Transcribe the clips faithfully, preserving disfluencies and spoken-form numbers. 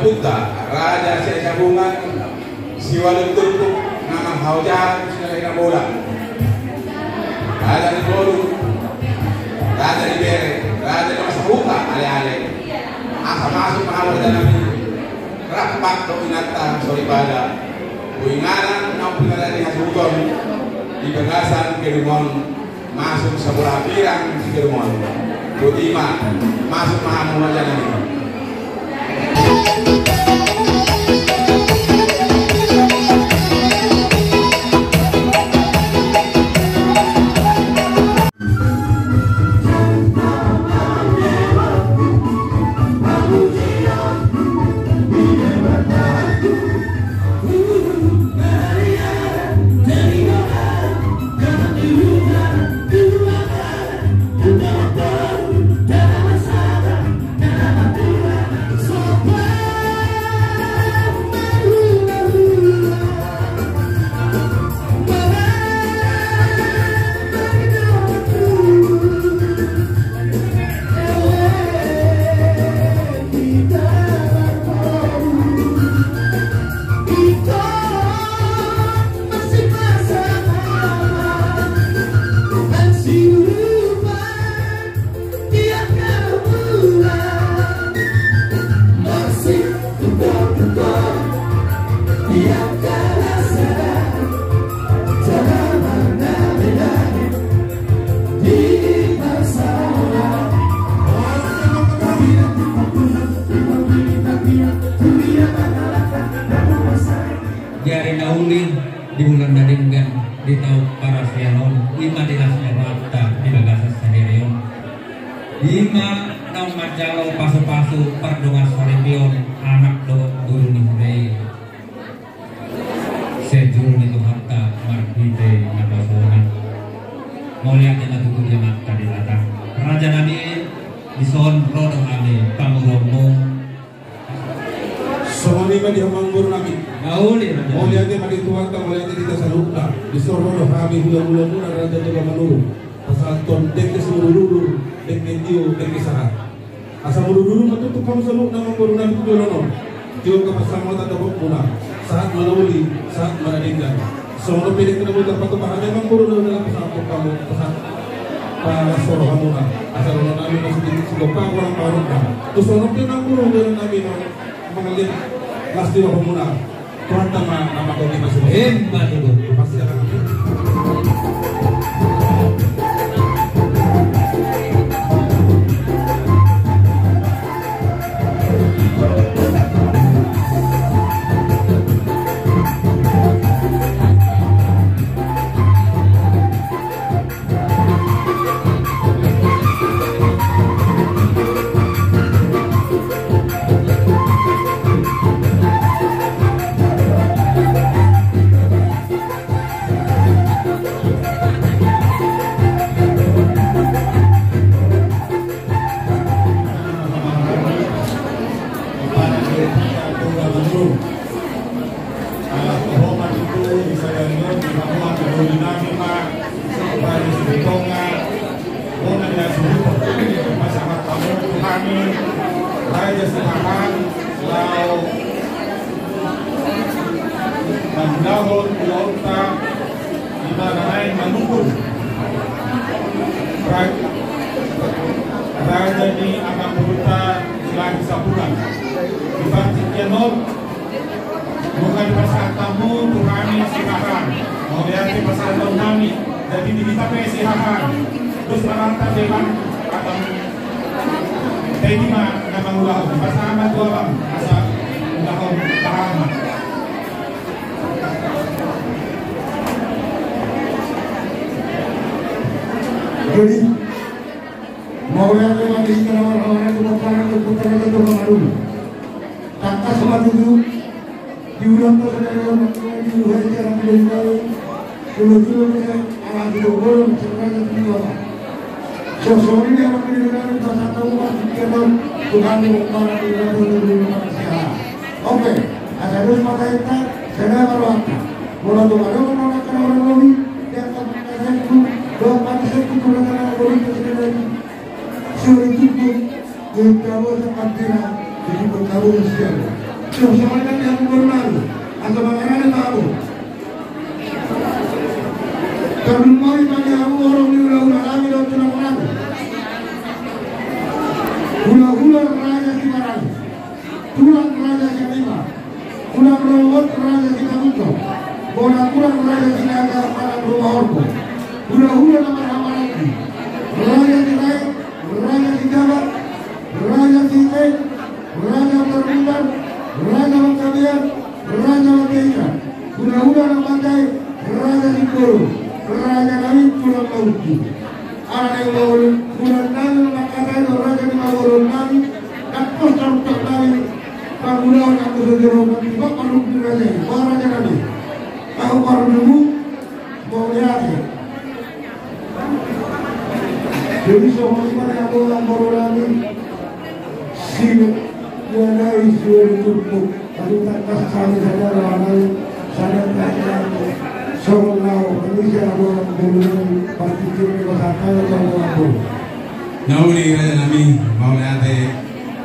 Uta, raja Siahabungan, siualu turpuk, na manghaojahan, sinalahi na bola. Raja ni boru, raja ni bere, raja ni masa buka, ale-ale. Asa masuk ma hamu raja nami. Rap ma tu inanta soripada. Tu inganan, naung pinarade hasuhuton. Di bagasan gedung on. Masuk sabola hambirang di gedung on. Botima, masuk ma hamu raja nami. Di ari na uli, di bulan na denggan, di taon parasian on, ima di las ni rohanta di bagasan sadari on. Ima naung manjalo pasupasu pardongansaripeon anak dohot boru ni huda i. Sai jolo ni Tuhanta marhite na pasona. Mauliate ma tutu di Amanta Debata. Raja nami, dison ro do hami pamoruonmu. Songon i ma di hamu amangboru nami. Mauliate ma di Tuhanta, mauliate di hita saluhutna. Dison ro do hami hulahulamuna Raja Toga Manurung. Pasahathon dengke simudurudur, dengke tio, dengke sahat. Asa mudurudur ma tutu hamu saluhutna amangboru nami tu joloan on. Tio ma pansamotan dohotmuna, sahat ma na uli, sahat ma na denggan. Songon on pe dengke na boi tarpatupa hami amangboru nami, pasahathon hamu, pasahat, palas rohamuna. Asa dohonon nami ma sian tingki sigompa, hurang pangarahutna. Tu songon on pe amangboru nami, mangaliat las ni rohamuna. Tuhanta ma na mandok i. Emma tutu. Pasahat hamu tu hami Raja Siahaan laho mangulahon ulaonta di na naeng manungkun ra-, raja ni amangboruta Silahi Sabulan. Di partingkian on, nunga dipasahat hamu tu hami Siahaan. Mauliate pasahaton nami, jadi di hita pe Siahaan. Terus maranta depan atam. Jadi ma na mangulahon, pasahat ma tu abang, asa ulahon, paham ma. Jadi, mauliate ma di hita na marhahamaranggi tu Amanta Debata, tu Amanta Debata, tu Amanta Debata. Tangkas ma tutu, di ulaonta sadari on, di ulaonta sadari on, di ulaonta sadari on, di ulaonta sadari on, di ulaonta sadari on. Songon i ma di ulaonta sadari on, pasahat hamu ma di ulaonta sadari on, di ulaonta sadari on. Oke, asa dos ma hita, sada ma rohanta. Molo tung adong na hurang lobi, di angka pangkataion, dohot pangkataion tu hurang na lobi, tu sadari on. Sudah cukup, kita bawa sepantiran, jadi bergabung siang. Songon i ma di hamu boru nami, asa mangarade ma hamu. Tarlumobi ma di hamu horong ni hulahula nami dohot tulang nami. Hulahula Raja Simaranggi, tulang Raja Sianipar, tulang rorobot Raja Simanjuntak, bona tulang Raja Sinaga, anak Ruma Horbo, hulahula na marhahamaranggi, Raja Sirait, Raja Sijabat, Raja Sirait, Raja Tarbutar, Raja Mangkabean, Raja Mangkaina, hulahula na mandai, Raja Simbolon, raja nami tulang Mamuju. Ala naeng ma hulahula nami mangkatai do raja ni hamu boru nami, ndang pos taruntak nami pangulahon angka so jolo nami, ba parhundul raja i, ba raja nami. Ahu parhundulmu, mauliate. Jadi songon i ma di hamu boru nami, sian, ia nai sian turpuk. Aduh, tangkas hami sada roha nami, sada pikiran nami. Songon laho, ini sian hamu boru nami, partingkian ni pasahat hami songon laho. Na uli raja nami, mauliate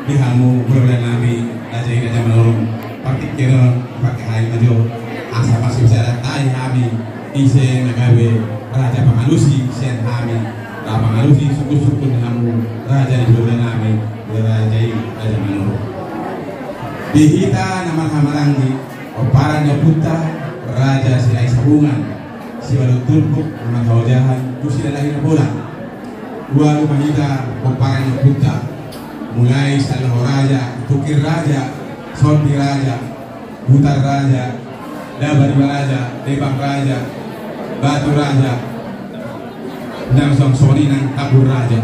di hamu hulahula nami, raja i Raja Manurung, partingkian on, pake hami ma jo, asa masuk sada tai hami, ise na gabe raja pangalusi sian hami, na pangalusi sungkunsungkun ni hamu raja ni hulahula nami, raja i Raja Manurung. Di hita na marhahamaranggi, pomparan ni ompunta Raja Sirait Sabungan, Simalungun Turpuk, na marhaojahan tu Silalahi Nainggolan. Ualu ma hita pomparan ni ompunta, mulai sian laho raja, tungkir raja, sondi raja, butar raja, dabariba raja, debang raja, batu raja, nang songon i nang tambur raja.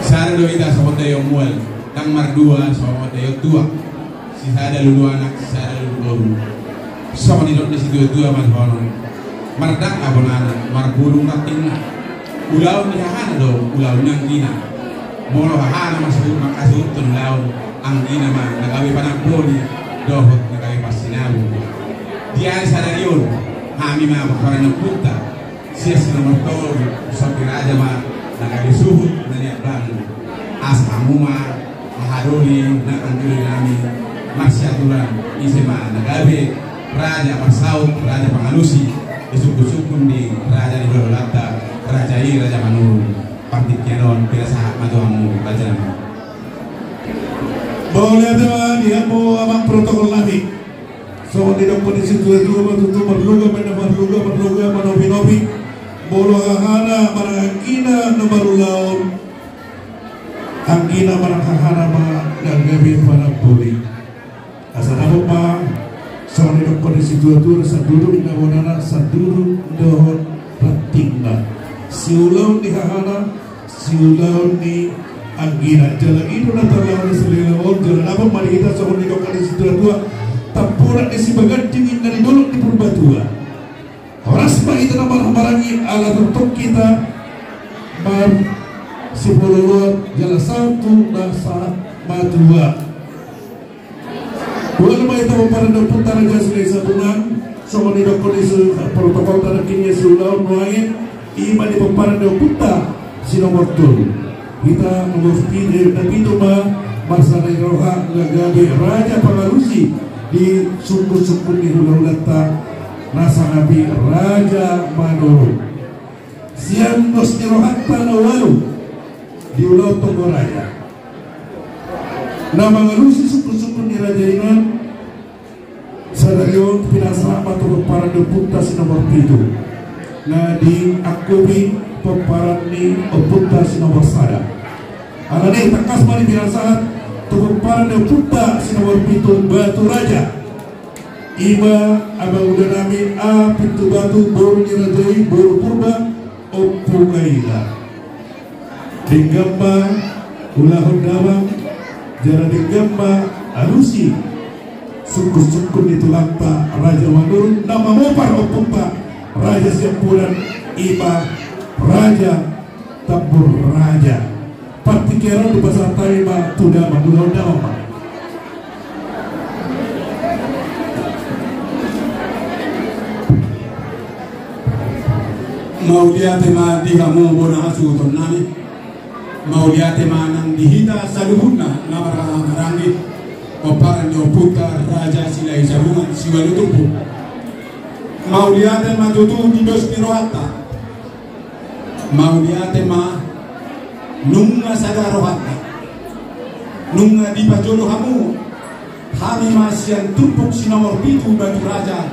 Sada do hita songon daion mual, ndang mardua songon daion tuak. Sisada lulu anak, sisada lulu boru. Songon nidok ni situatua ma dohonon. Mardangka bonana, marbulung rantingna. Ulaon ni hahana do ulaon ni anggina. Molo hahana ma suhut mangkasuhuthon ulaon, anggina ma na gabe panamboli dohot na gabe pansinabung. Di ari sadari on, hami ma pomparan ni ompunta, sian si nomor tolu, sondi raja ma na gabe suhut na niambangi. Asa hamu ma haha doli nang anggi doli nami, marsiaturan ise ma na gabe raja marsaut, raja pangalusi di sungkunsungkun ni raja ni hulahulanta, raja i Raja Manurung. Partingkian on pinasahat ma tu hamu raja nami. Mauliate ma di hamu amang protokol nami. Songon nidok ni situatua ma tutu, marloga ma na marloga, marloga ma nobinobi. Molo hahana manang anggina na marulaon, anggina manang hahana ma na gabe panamboli. Asa dapot ma songon nidok ni situatua, sanduduk ni bonana, sanduduk dohot rantingna. Siulaon ni hahana, siulaon ni anggina. Jala i do na tarlaho na saleleng on, jala dapot ma di hita songon nidok ni situatua, tampuran ni Sibaganjing inna ni dolok ni Purbatua. Horas ma hita na marhahamaranggi, ala tongtong hita marsipaloloan jala sahat tu na sahat matua. Ualu ma hita pomparan ni ompunta Raja Sirait Sabungan, songon nidok ni protokol, tanda kinnya siulaon nuaeng, i ma di pomparan ni ompunta si nomor tolu. Hita nomor pitu, eh, na pitu ma marsada ni roha na gabe raja pangalusi di sungkunsungkun ni hulahulanta na sangap i Raja Manurung. Sian dos ni rohanta na ualu di ulaon tonggo raja na mangalusi sungkunsungkun ni raja i, sadari on pinasahat ma tu pomparan ni ompunta si nomor pitu, na diangkupi pomparan ni ompunta si nomor sada. Alani tangkas ma di pinasahat tu pomparan ni ompunta si nomor pitu, Batu Raja. I ma amang uda nami, A Pintu Batu, boru ni raja i, boru Purba, Ompu Kaila. Denggan ma ulahon damang, jala denggan ma alusi sungkunsungkun ni tulangta Raja Manurung, na mamopar ompunta Raja Siampudan, i ma Raja Tambun Raja. Partingkian on dipasahat hami ma tu damang, ulahon damang ma. Mauliate ma di hamu bona hasuhuton nami. Mauliate ma nang di hita saluhutna na marhahamaranggi. Pomparan ni ompunta Raja Silahisabungan siualu turpuk. Mauliate ma tutu di dos ni rohanta. Mauliate ma nunga sada rohanta. Nunga dipajolo hamu hami ma sian turpuk si nomor pitu Batu Raja,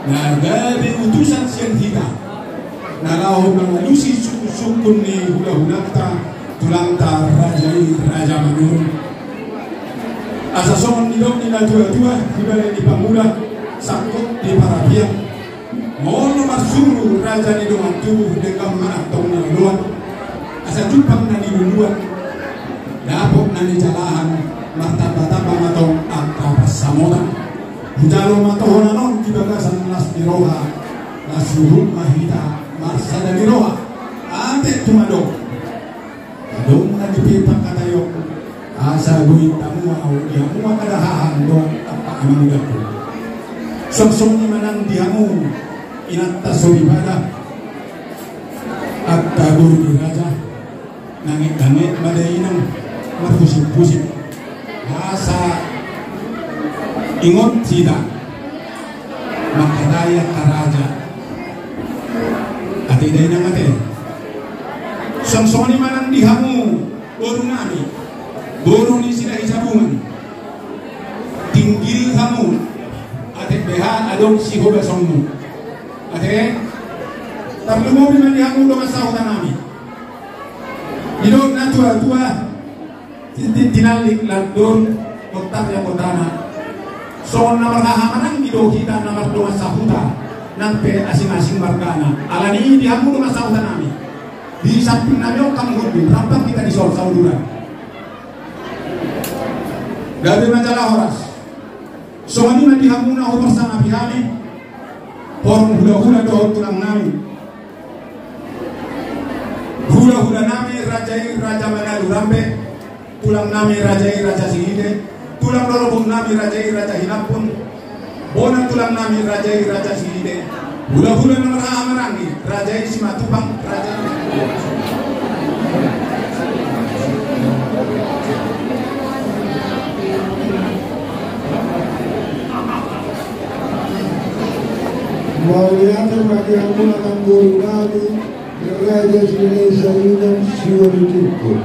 na gabe utusan sian hita na laho mangalusi sungkunsungkun ni hulahulanta, tulangta raja i, Raja Manurung. Asa songon nidok ni natuatua, di bale ni pangula, sangkot di parapian. Molo marsuru raja ni dongan tubu, denggan ma antong na oloan. Asa jumpang na niluluan, dapot na nijalahan, martambatamba ma tong angka pansamotan. Hujalo ma tohonan on di bagasan las ni roha, las huhut ma hita marsada ni roha. Ate tumandok. Adong na di pe pangkataion, asa boi tamu au di hamu angka dahahan dohot angka amang udaku. Songon i ma nang di hamu inanta soripada, angka boru ni raja, nangetnanget ma dainang, marpusingpusing. Asa ingot hita mangkatai angka raja. Ate dainang ate. Songon i ma nang di hamu boru nami, boru ni Silahisabungan. Tinggil hamu, ate beha adong sihobasonmu. Ate, tarlumobi ma di hamu dongan sahuta nami. Didok natuatua, tintin tinallik landon, kotana kotana. Songon na marhahamaranggi do hita na mardongan sahuta, nang pe asing-asing margana. Alani i di hamu dongan sahuta nami, di samping nami on hamu hundul, rampak hita dison sauduran. Gabe ma jala horas. Songon i ma di hamu na huparsangapi hami, horong hulahula dohot tulang nami. Hulahula nami raja i Raja Manalu Rambe, tulang nami raja i Raja Sihite, tulang lolobung nami raja i Raja Hinampun, bona tulang nami raja i Raja Sihite, hulahula na marhahamaranggi, raja i Simatupang, raja i Mauliate ma di hamu amangboru nami, Raja Silahisabungan siualu turpuk.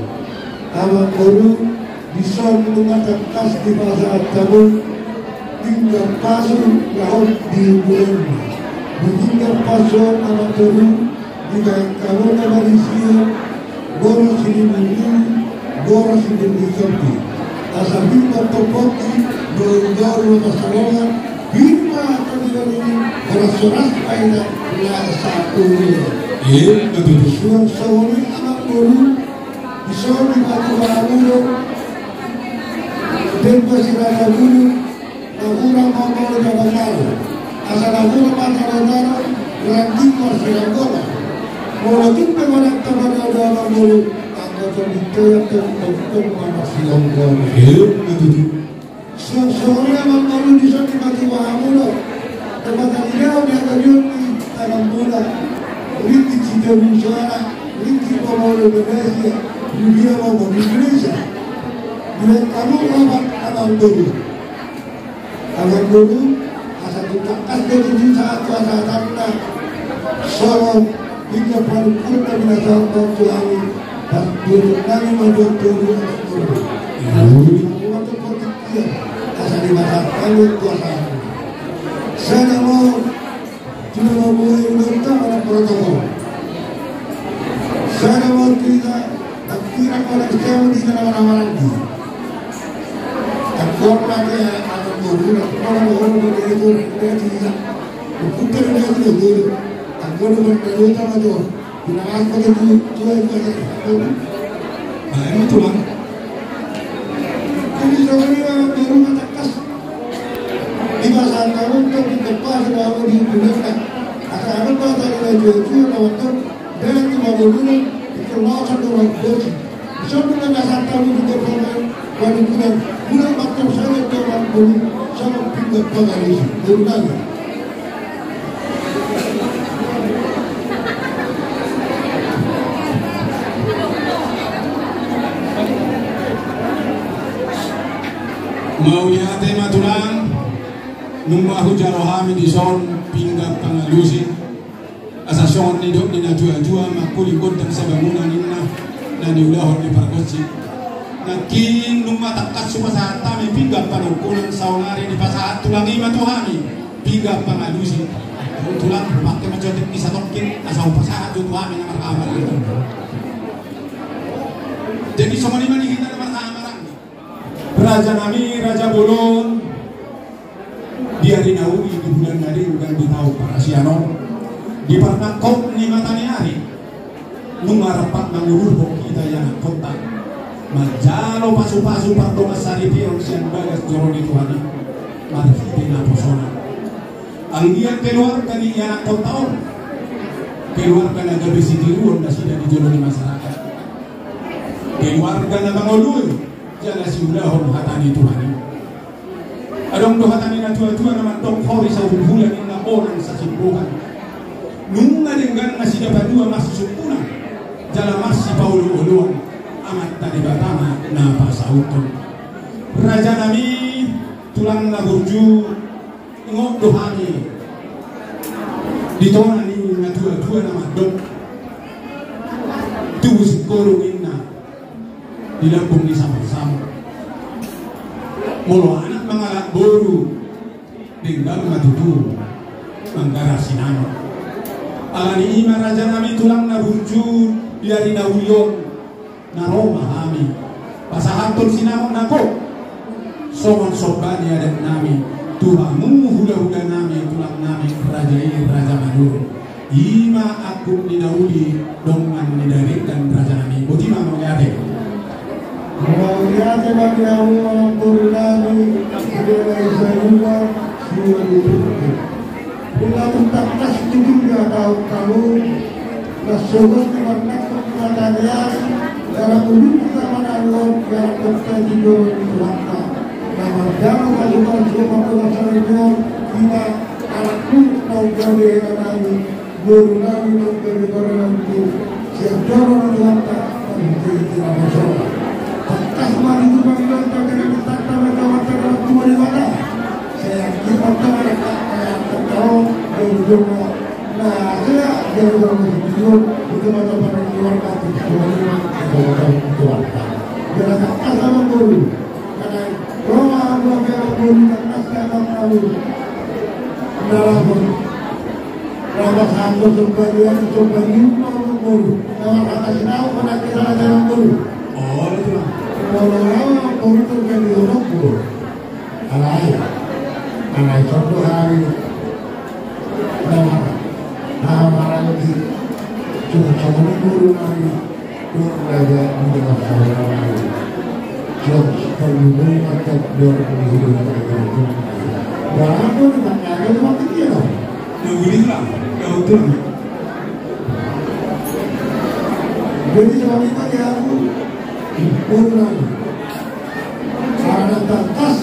Amangboru, dison nunga tangkas dipasahat hamu pinggan pasu dohot di bulan. Di pinggan pasu on amangboru, dibahen hamu na marisi on, boras siliwili, boras siliwili sompi. Asa pinggan tompoti, boru-boru na pasarongan, pir ma tadi tadi, boras-boras paida, na satu. Iya, betul. Suang songon i amangboru, dison dipatupa hamu do, dempa si Raja Bulu, na hurang ma molo jabangalo. Asa na hurang ma jabangalo, ranting marsiranggolo. Molo tung pe godang tabar ada amangboru, anggo tong di toya tong tong tong ma marsiranggolo. Iya, betul. Songon i amangboru, dison dipatupa hamu do. Tempat tadi dia, dia tadi on di tangan bola. Ringgit si Jabu Suara, ringgit pamolo Indonesia, dunia pamolo Indonesia. Dia kamu rapat amangboru. Amangboru, asa tutangkas dia tujuh satu asa tanna. Songon, hingga paling kurna binasa bangsa kami. Pas dia tenang ma dia tujuh amangboru. Amangboru. Asa di mata kami kuasa. Sada ma, tu na mambuat undang-undang anak protokol. Sada ma tu ita, tak kira kau nak siapa di sana mana-mana di. Tak kau nak ya, anak guru, nak kau nak guru, nak guru, nak guru, nak guru. Bukan dia tu guru. Tak kau nak guru, tak kau nak guru. Pinangan pakai tu, tu yang pakai. Nah, ini tulang. Jadi, sebenarnya orang baru mata kas. Di masa tahun tu, di tempat, semua orang di Indonesia. Asal ada mata di baju itu, lawan tu, dan cuma dulu, itu lawan satu orang besi. Sebelum masa tahun di tempat, baru bulan, bulan waktu saya ke orang baru, sama pindah pakai isi. Baru lagi. Mauliate ma tulang. Nunga hujalo hami dison pinggan pangalusi. Asa songon nidok ni natuatua, mangkuling gondang sabangunan ninna na niulahon ni pargonsi. Nangkin nunga tangkas hupasahat hami pinggan panungkunan, saonari dipasahat tulang i ma tu hami pinggan pangalusi. Tulang, pake ma jotik ni satongkin asa hupasahat tu hami na marhamaranggi. Jadi songon i ma di hita na marhamaranggi. Raja nami, raja bolon, di ari na uli, di bulan na denggan, di taon parasian on, di parnangkok ni mata ni ari, nunga rap mangulurhon hita ianakhonta manjalo pasupasu pardongan saripeon sian bagas joro ni Tuhan i marhite naposona. Anggiat keluarga ni ianakhonta on keluarga na gabe sitiruon nasida di jolo ni masyarakat, keluarga na mangolui jala siulahon hata ni Tuhan i. Adong do hata ni natuatua na mandok: Hori sahulhulan, ninna, bonang sasimbuhan. Nunga denggan nasida paduahon marsisungkunan jala marsipaolooloan, Amanta Debata ma na pasauthon. Raja nami, tulang na burju, ingot do hami di tona ni natuatua na mandok: Tubu singkoru, ninna, di lambung ni samursamur. Molo anak mangalap boru, denggan ma tutu manggarar sinamot. Alani i ma raja nami, tulang na burju, di ari na uli on na ro ma hami pasahathon sinamot na gok songon somba ni adat nami tu hamu hulahula nami, tulang nami, raja i Raja Madura. I ma angkup ni na uli, dongan ni na denggan, raja nami. Boti ma, mauliate. Mauliate ma di hamu, amang boru nami, di Dela Isaiuma, Simanjuntak. Di na tung tangkas tutu di hatahon hamu, na sogot di parnangkok ni mata ni ari, dalam ujung kita manangon, dalam kota di joro ni Tuhanta. Na mardalan na sogot, sogot, sogot, sogot, hita anak tu, mau gabe hela nami. Boru nami, nunga gabe boru nami tu sian joro ni Tuhanta, marhitehite naposona. Tangkas ma di tumpak ni Tuhanta, di na di tangkas ma Tuhanta, di na tumpak ni Tuhanta. Sai anggiat ma Tuhanta, anggiat ma Tuhanta, gabe jolo na hea, gabe jolo na sitiruon, gabe jolo na parkeluarga, gabe jolo na Tuhanta. Di na tangkas ma boru. Karena roha dua belas boru, tangkas ma boru. Dalam Rama satu somba ni ari, somba ni upa, upa boru. Nama kata sinau, kena kita ada dalam boru. Oh, itu lah. Kalau nama boru terjadi orang boru. Alai, alai contoh hari. Nama, nama lagi. Cuma, cuma ni boru hari. Jadi, sebab itu dia aku kurang. Karena tangkas,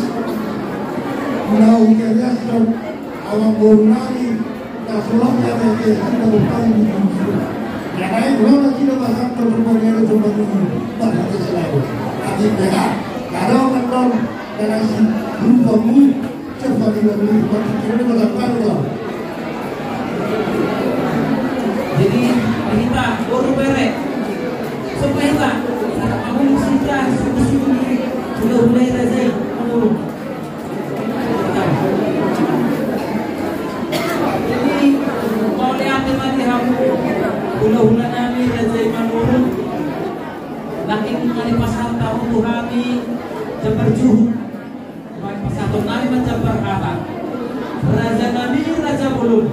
mau kerja, sama kurang. Kasulok ya, ya, ya, kita bukan di sini. Ya, lain, lo lagi lo pasang terus pakai lo cuma di sini. Tak ada selalu. Tapi beda. Kalau kan lo, kalau si, lupa mu, coba di lo beli, tapi kira lo pasang baru lo. Jadi, kita, boru bere. Supaya kita, kita, kamu musik, ya, suku-suku, sudah mulai raja, menurun. Jadi, mauliate ma di hamu hulahula nami, raja i Manurung. Nangkin nunga dipasahat hamu tu hami jambar juhut. Nunga dipasahathon nami ma jambar hata. Raja nami, raja bolon.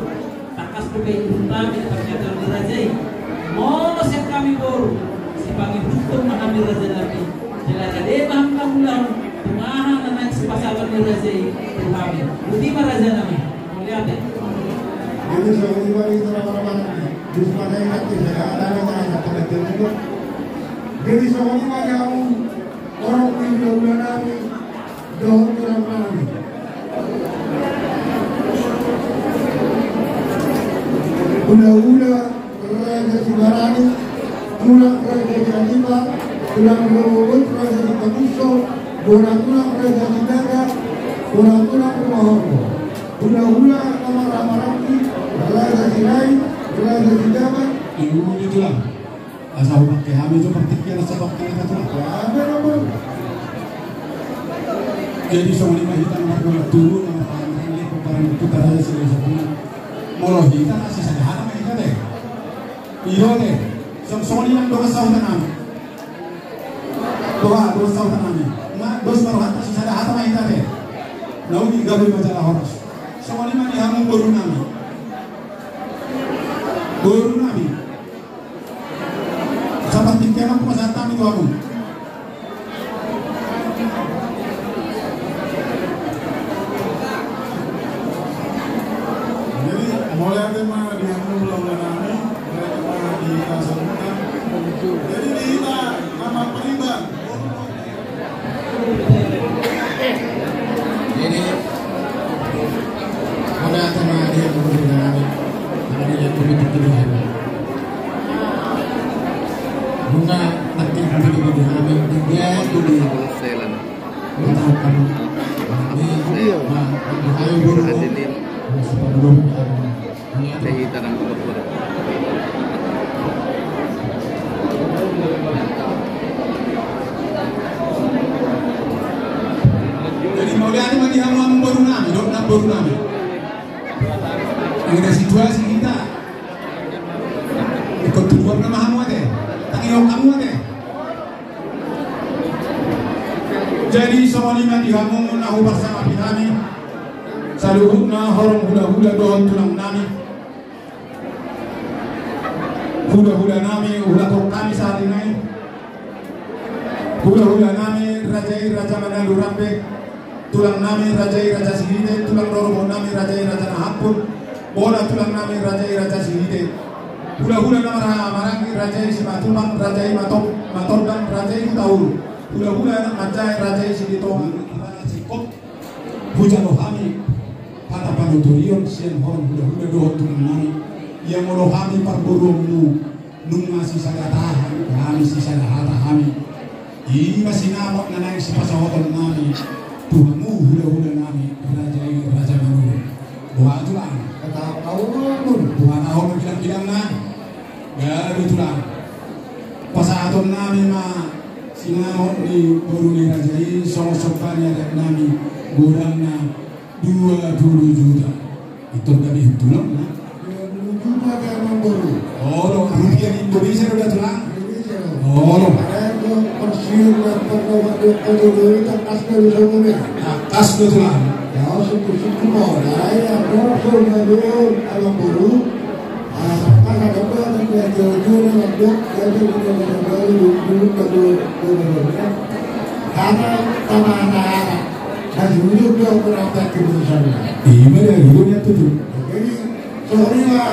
Tangkas pe ihut hami di pangkataion ni raja i. Molo sian hami boru, sipangihuthon ma hami raja nami. Jala rade ma hami mangulahon tu aha na naeng sipasahaton ni raja i tu hami. Boti ma raja nami. Mauliate. Jadi, songon i ma di tengah-tengah. Di sepanjang kaki saya ada, ada, ada, ada, ada. Jadi, songon i ma di hamu, orang di hulahula nami. Dohot tulang nami. Hulahula Raja Sibarani, tulang Raja Siagiba, tulang Lomobot Raja Sipaguso, Boru tulang Raja Sinaga, boru tulang Rumahorbo. Hulahula na marhahamaranggi, Raja Sirait, Raja Sijabat. Ibu di tulang. Asa hupake hami jo partingkian asa hupake hami jo. Jadi songon i ma hita na marhahamaranggi, na marhahamaranggi, pembaran kita Raja Sirait Sabuna. Molo hita na sisada hata ma hita te. Iyo te. Songon i nang dongan sahuta nami. Doha, dongan sahuta nami. Nga dos ma rohanta, sisada hata ma hita te. Na uli gabe ma jala horas. Songon i ma di hamu boru nami. Boru nami. Sapartingkian ma pasahat hami tu hamu. Jadi, mauliate ma di hamu hulahula nami, mauliate ma di hita saluhutna. Jadi, di hita na marpariban. Jadi, mauliate ma di hamu hulahula nami, mauliate ma di hamu. Nunga makin budi-budi hami, dia budi. Jadi mauliate ma di hamu, hamu boru nami, dohot na boru nami. Anggo na situasi hita. Ikut tubuan nama hamu ate. Tangion hamu ate. Jadi songon i ma di hamu na huparsangapi hami, saluhutna horong hulahula dohot tulang nami. Hulahula nami, hulahula nami sahat tu na i. Hulahula nami, raja i Raja Manalu Rambe. Tulang nami, raja i Raja Sihite, tulang rorobot nami, raja i Raja Nahampun, bona tulang nami, raja i Raja Sihite. Hulahula na marhahamaranggi, raja i Simatupang, raja i Mato-, Matondang, raja i Hutaulu. Hulahula na manjae, raja i Silitonga. Ibana singkop, hujalo hami hata panuturion sian horong hulahula dohot tulang nami. Ia molo hami parboruonmu, nunga sisada tahan hami, sisada hata hami. I ma sinamot na naeng sipasahaton nami tu hamu hulahula nami, raja i Raja Manurung. Boha tulang? Hata au ma. Boha taon ma bilang-bilangna? Gabe tulang. Pasahaton nami ma sinamot ni boru ni raja i songon somba ni adat nami, godangna dua puluh juta. Itu gabe tulang na. Dua puluh juta gabe boru. Olo, rupiah Indonesia do da tulang? Indonesia. Olo. Ada yang pensiun, apa, apa, apa, apa, tangkas do tulang. Ya, suku-suku mau. Nah, ya, boru, boru, gabe boru. Ima da dulu nian tutu. Jadi songon i ma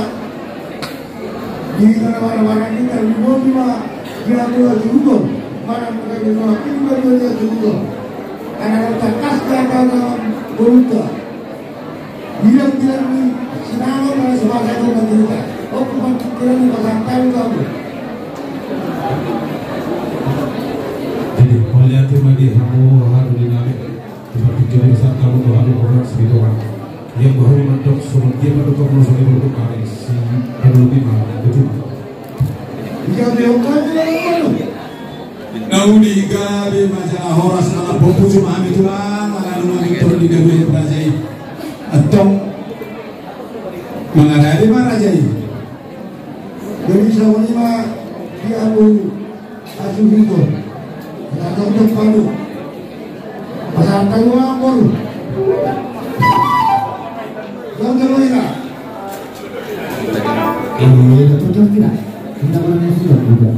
di hita na marhahamaranggi, di boti ma di hamu hasuhuton. Mana mungkin di boti ma di hamu hasuhuton. Karena tangkas gabe boru. Bilang-bilang ni sinamot na so pasahaton nangkin hita. Oh, bukan pikiran ni pasahat hami tu hamu. Jadi mauliate ma di hamu haha doli nami. Di partingkian i pasahat hamu tu hamu boru Silitonga. Ia boha hami mandok songon dia mandok hamu songon dia mandok kami si Panulubi ma betul. Ia dia kami lalu. Na uli gabe ma jala horas, ala popu cuma hami tulang, ala nunga pintor di gabe raja i. Antong mangarade ma raja i. Jadi songon i ma di hamu hasuhuton. Antong tu hamu. Pasahat hamu ma boru. Jangan terlalu enak. Ini betul tidak? Kita pernah sudah juga.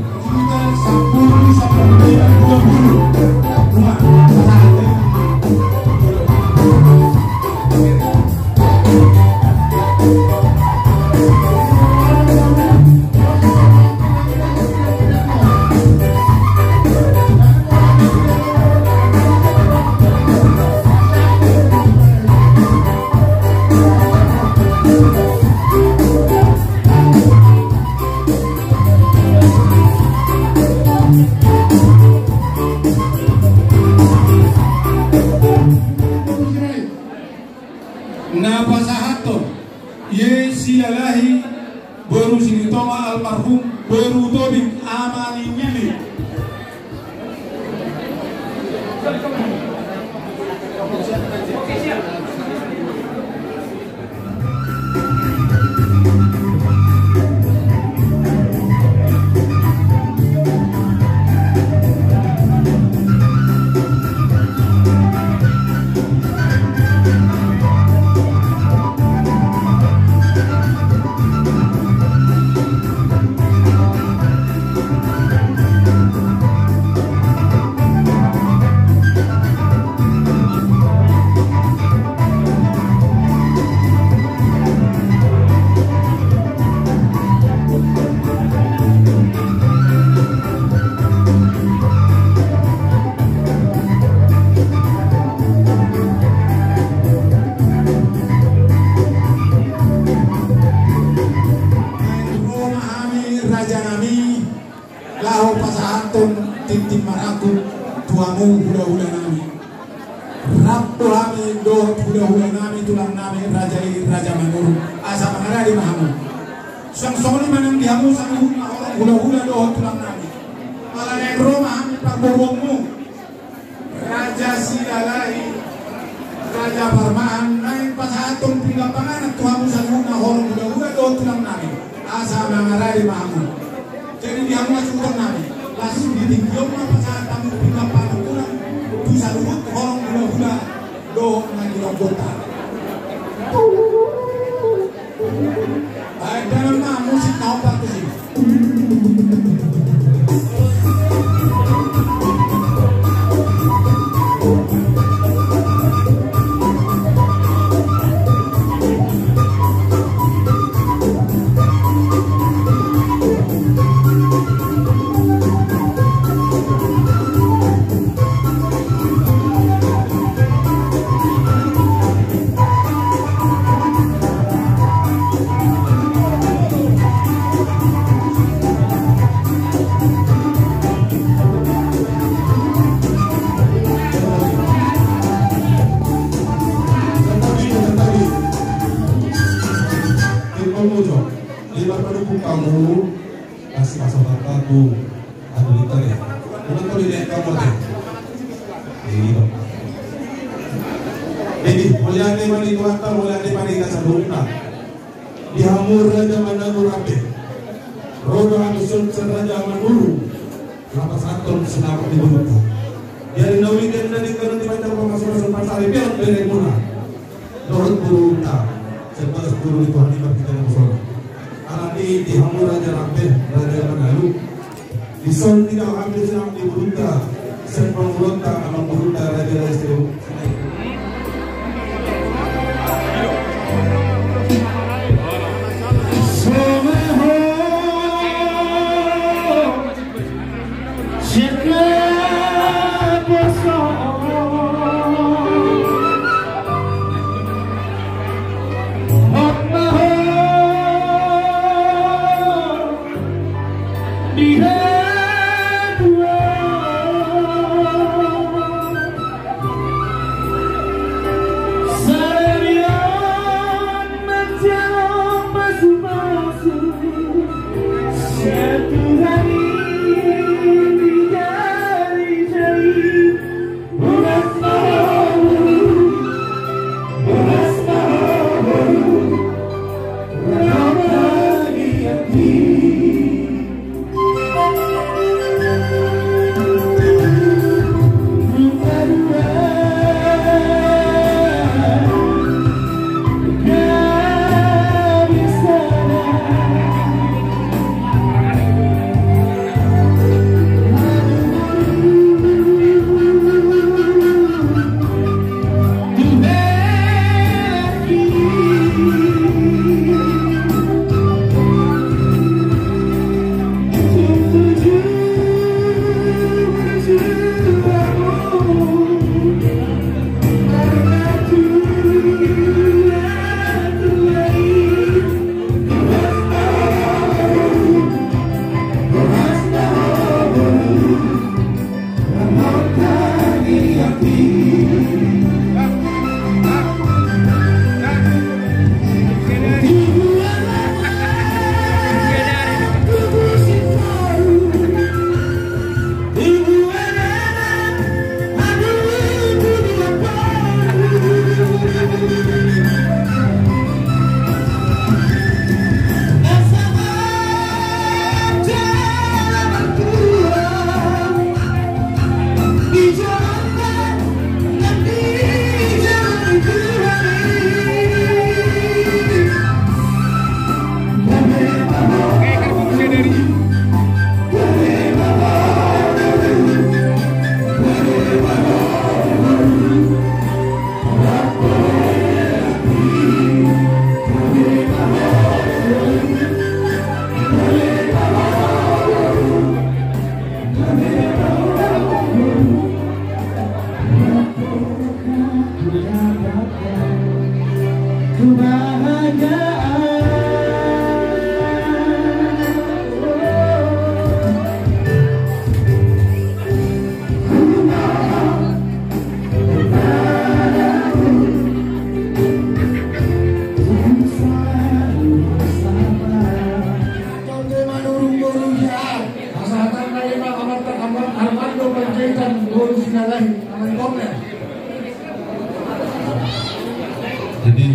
Naeng ro ma hami, raja nami, laho pasahathon tintin marangkup tu hamu hulahula nami. Rap do hami dohot hulahula nami, tulang nami, raja i, raja Manurung, asa mangarade ma hamu. Suang songon i ma nang di hamu saluhut na horong hulahula dohot tulang nami. Ala naeng ro ma hami parboruonmu, Raja Silalahi, Raja Parmahan, naeng pasahathon pinggan panganan tu hamu saluhut na horong hulahula dohot tulang nami, asa mangarade ma hamu. Jadi di hamu na suhut nami, las di tingki on ma pasahat hamu pinggan panganan tu saluhut horong hulahula dohot na di ronggonta. Baen damang ma musik na opat tusi. Lima panumpang kamu. Kasih pasokan aku. Aku minta deh. Udah kau lihat kamu deh. Ini dong. Jadi, mauliate ma di Tuhanta, mauliate ma di hita saluhutna. Di hamu raja Manurung rambe. Ro do hami sian raja Manurung. Laho pasahathon sinamot ni borunta. Jadi na uli den na di kanan di panjang pamasu-pasu pansari pion beremuna. Dohot borunta, sian bagas boru ni Tuhan i marhite na musona. Alani i di hamu raja rambe, raja Manurung, dison di dao hami sinamot ni borunta, sian pangulonta, amang borunta, raja raja. Mando Panjaitan boru Silalahi, amang Komnas. Jadi,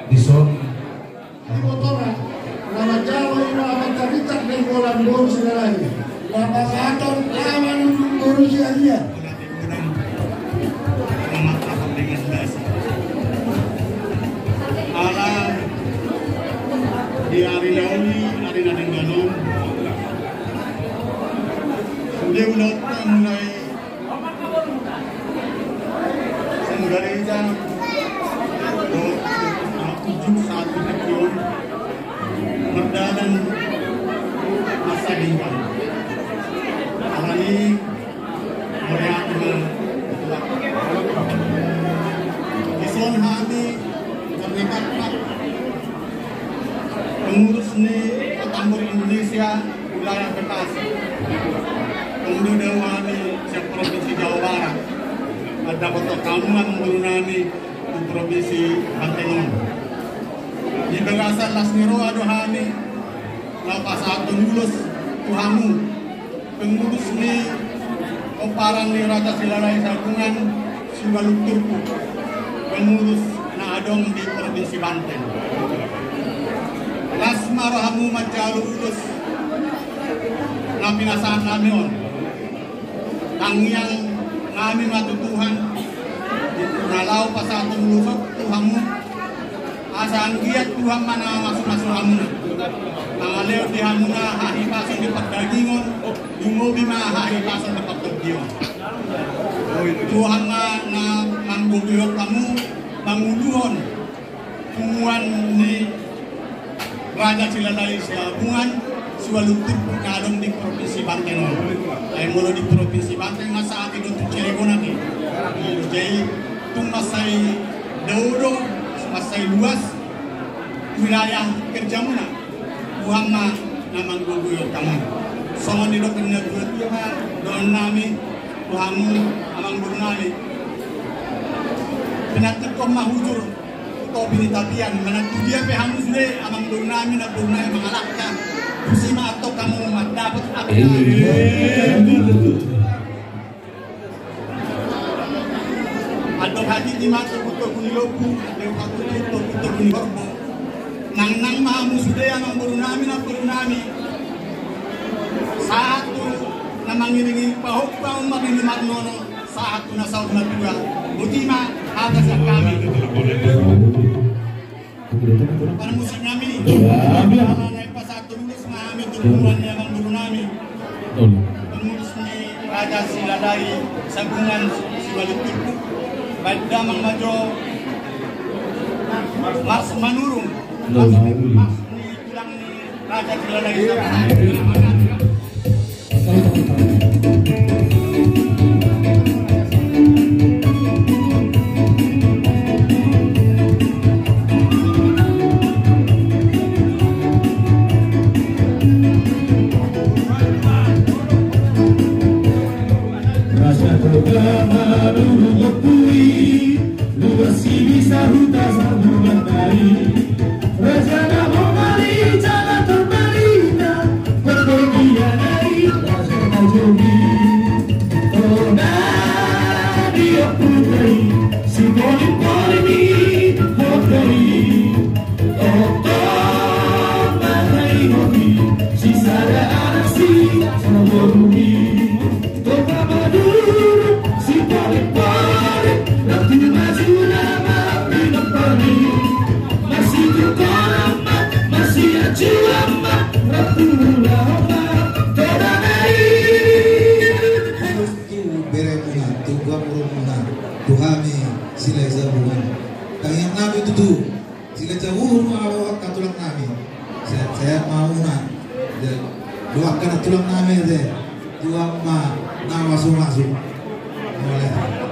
dison Ibotora, na manjalo ima amang Tarita Nainggolan boru Silalahi. Na pasahaton amang boru Siagian. Ala di ari na uli, ari na denggan on, sude ulaonta mulai sian gareja dohot na ujung sahat tu tingki on, mardalan mansai denggan. Alani mauliate ma. Dison hami terdekatna pengurus ni Kota Tambun Indonesia wilayah Bekasi. Tong do dao hami sian Provinsi Jawa Barat, mandapothon hamu amang boru nami di Provinsi Banten on. Di bagasan las ni roha do hami laho pasahathon ulos tu hamu, pengurus ni pomparan ni Raja Silalahi Sabungan Siualu Turpuk, pengurus na adong di Provinsi Banten. Las ma rohamu manjalo ulos na pinasahat nami on. Tangiang nami ma tu Tuhan na laho pasahathon ulos on tu hamu. Asa anggiat Tuhan ma na mamasu-masu hamuna, mangalehon di hamuna hahipason di pardagingon, lumobi ma hahipason di partondion. Tuhan ma na manggogoihon hamu manguluhon punguan ni Raja Silalahi Sabungan Siualu Turpuk na adong di Provinsi Banten on. Ai molo di Provinsi Banten nga sahat i do tu Cilegon ate. Jadi tung mansai dao do, mansai luas wilayah kerjamuna. Tuhan ma na manggogoihon hamu. Songon didok ni natuatua ma dohonon nami tu hamu amang boru nami. Pinantikhon ma hujur tu topi ni tapian, manang tu dia pe hamu sude amang boru nami, namboru nami mangalangka, tusi ma antong hamu mandapot angka. Antong hatiti ma togu-togu ni lombu, antong hatiti togu-togu ni horbo. Nangnang ma hamu sude amang boru nami, namboru nami, sahat tu na mangiring-iring pahompa, umbahen i marnono, sahat tu na saur matua. Boti ma hata sian hami. Parmusik nami. Ala naeng pasahathon ulos ma hami tu punguan ni amang boru nami, pengurus ni Raja Silalahi Sabungan Siualu Turpuk, baen damang ma jo Mars Manurung, Mars ni tulang ni Raja Silalahi Sabungan. Rasa kota Madura Bukui. Luas si bisa huta Sabungan nari. Raja na mongari jala tarbarita. Perpergian nari raja na jogi. Tona dia putri si polim-polim i hotoi. Oto matai hoki si sada anak si saborumi. Kota Madura si paling-paling, ratu maju nama pinompari. Masih kekal amat, masih acu amat, ratu mula amat, kota nari. Tu beremuna, tu gua murumuna, tu hami Silalahi Sabungan. Tangiang nami tutu. Sila jauh ma ro angka tulang nami. Sehat-sehat ma hamuna. Doakan tulang nami ate. Tuhan ma na mamasu-masu. Mauliate.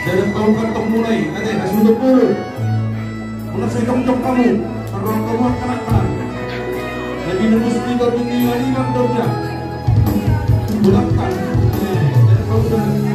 Jadi kau kan tong mulai, ate, asudo pulu. Muna sai jongjong hamu, tarrok hamu angka anak. Jadi nebus di kau tinggi hari bang dosa. Bulakkan. Eh, jadi kau sudah.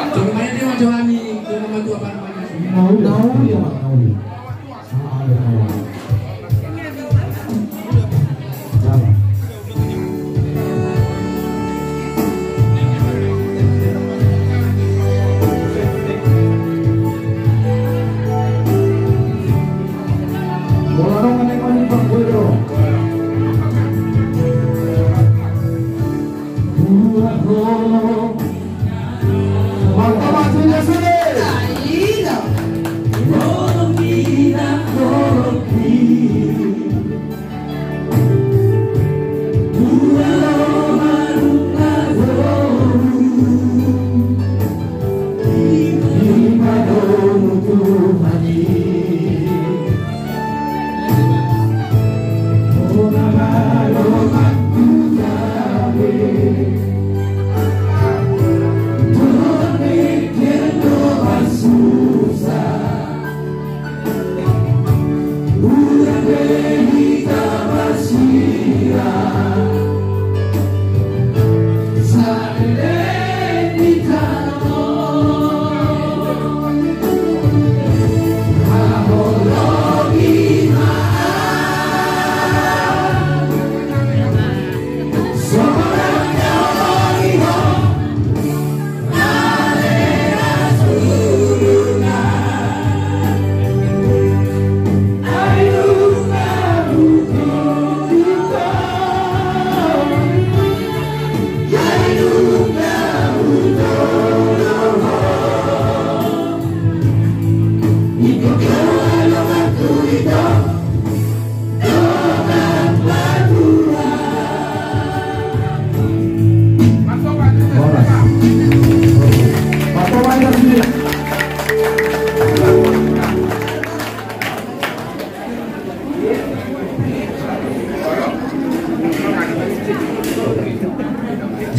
Coba main dia, Mas Johani, itu nama tu apa namanya? Nauli, nauli, ya, Mas, nauli. Ah, ada kawan. Jalan. Bola dong, ada yang main, Bang, gue dong.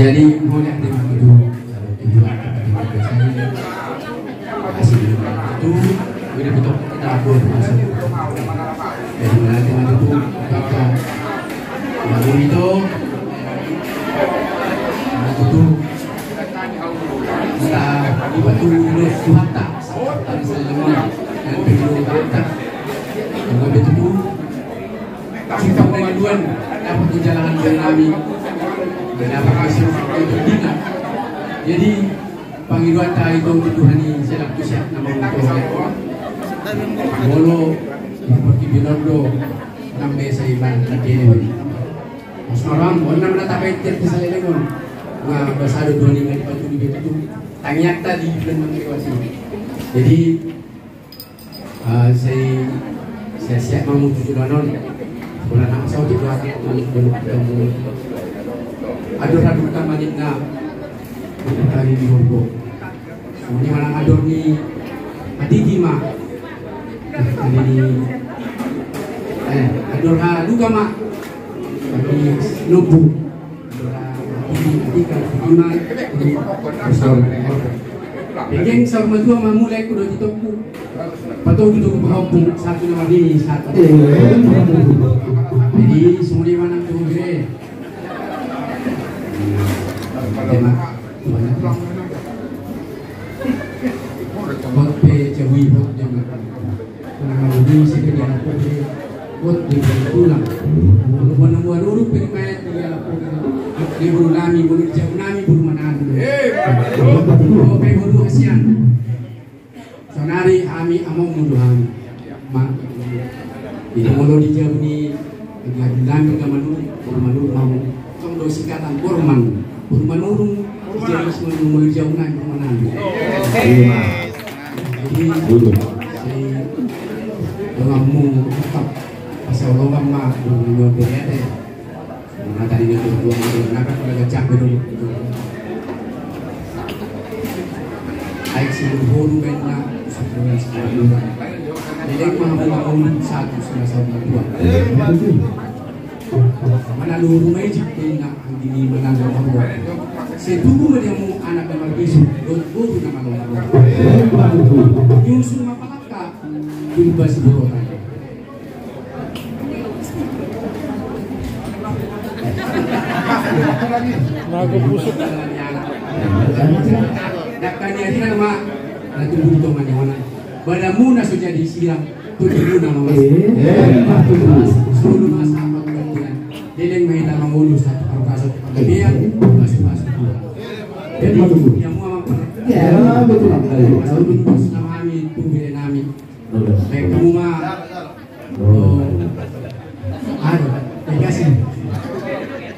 Jadi, boleh terima kasih. Jadi, nanti, nanti itu, kita, yang itu, Patudu dos Tuhanta. Tadi saya dengar dan patudu Tuhanta. Molo betul, kita pengaduan dapat menjalankan kami. Dapat masuk ke Tuhan. Jadi, pangidoan ta i tu Tuhan i, selaku siap nama untuk molo seperti Binondo, enam desa iban tadi ini. Mas Marwan, bona mana tapai tiap desa ini, bona. Nah, bahasa ada dua lima di Batu di Batu. Tangiang tadi belum mengiwasi. Jadi, eh, saya, saya siap mau tujuh lawan. Bona nang saya tujuh hati, tujuh belum ketemu. Aduh, aduh, kamarina. Aduh, kali di Borgo. Songon i ma nang ador ni Aditi ma. Aditi. Eh, ador ha Luka ma. Aditi Nobu. Ador ha Aditi, Aditi, Aditi ma. Aditi. Dengke saur matua ma mulai kudo di toko. Patogu tu pahompung satu nama ini satu. Jadi songon i ma nang tu be. Tema. Hot pe jawi hot jam delapan. Karena kalau di sini dia lapor dia hot di tulang. Kalau mana mua dulu pe dimain dia lapor. Dia bulu nami, bulu jauh nami, bulu mana anu. Oke, bulu hasian. Saonari hami amongmu do hami. Ma. Jadi molo di jabu ni, di jabu nami Bormanurung, Bormanurung mau. Tong do singkatan Borman. Bormanurung, jadi semua molo di jabu nami Bormanurung. Jadi, jadi donganmu tetap pasaulongan ma, Bormanurung. Mata di dia berdua, mata di dia berdua, mata di dia berdua. Aik si Luhur, Benna, Sabulan, Sabulan. Jadi, aku mau ngomong satu, salah satu dua. Mana Luhur, Majik, Benna, Anggini, mana Luhur. Setubu, mana mu anak nama Bisu, Luhur, Luhur, nama Luhur. Yusuf, apa kata? Yusuf, Luhur. Naga busuk. Dakkan ya, dia nama. Nanti butuh mana mana. Badanmu na so jadi silang. Tujuh nama mas. Eh, eh, tujuh. Sepuluh mas apa bulan dia. Dia yang main nama ngolu satu kalau kasut. Dia masuk masuk. Jadi yang mau apa? Ya, betul. Kalau itu nama kami, itu beda nami. Baik, kamu mah. Oh. Aduh, dikasih.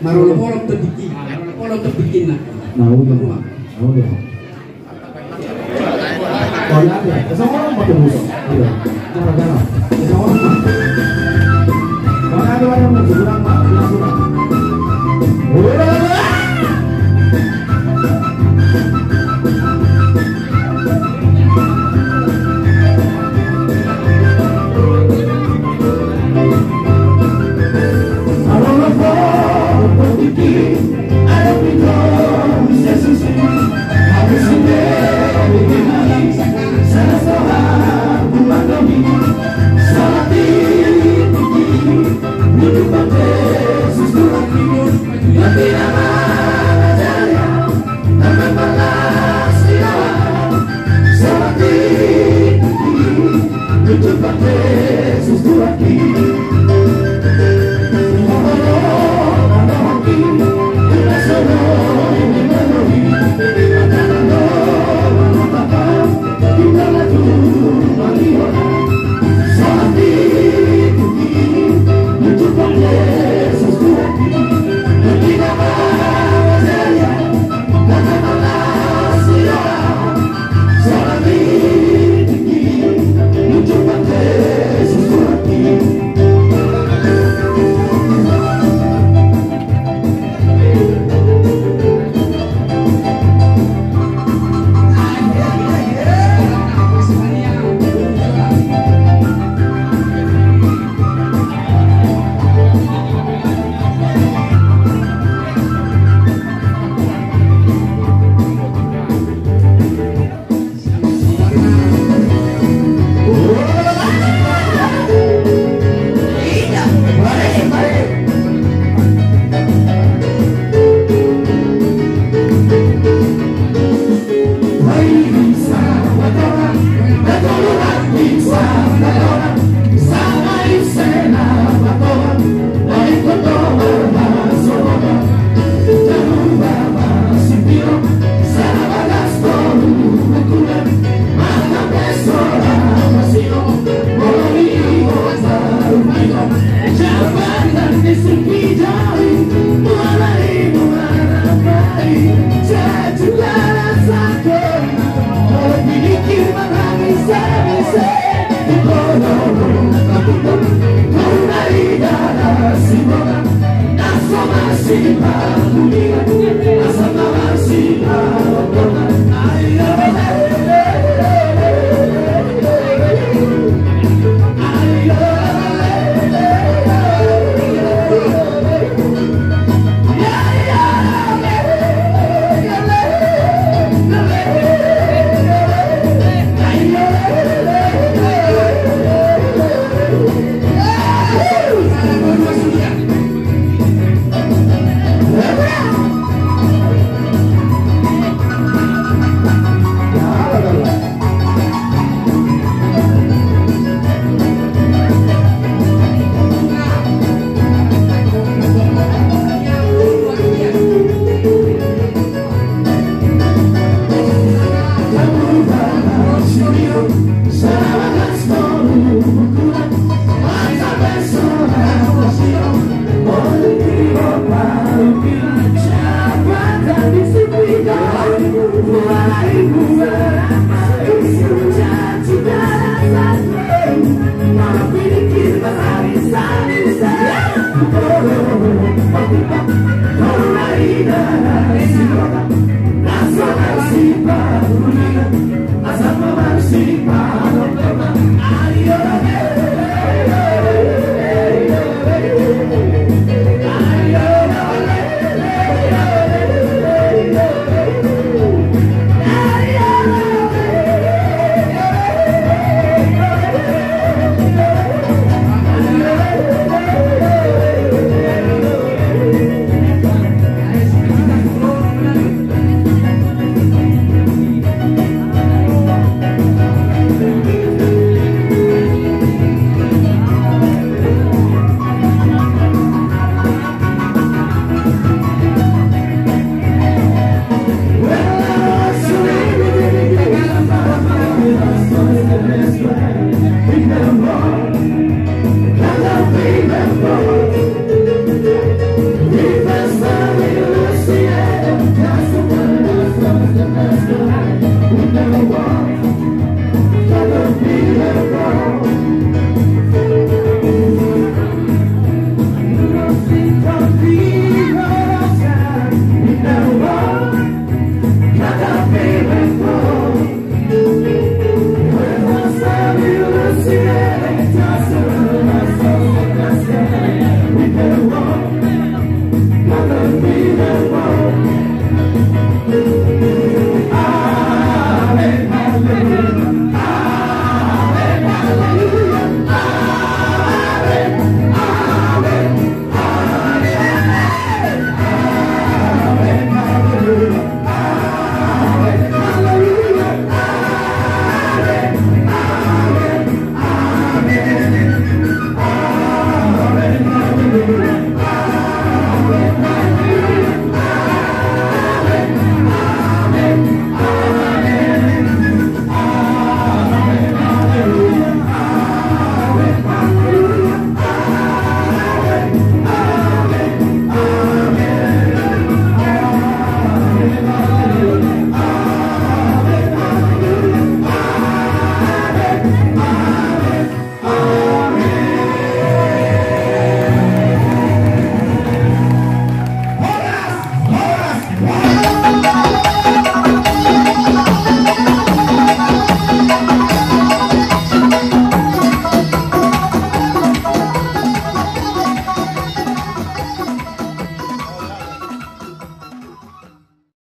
Marolop-olop tebiki, marolop-olop tebiki na. Nah, udah. Kamu mah. Udah. Oh, ya, ya. Kesana orang pakai bus. Iya. Jangan, jangan. Kesana orang. Mana ada orang bus? Kurang, Pak. Kurang, kurang. Udah.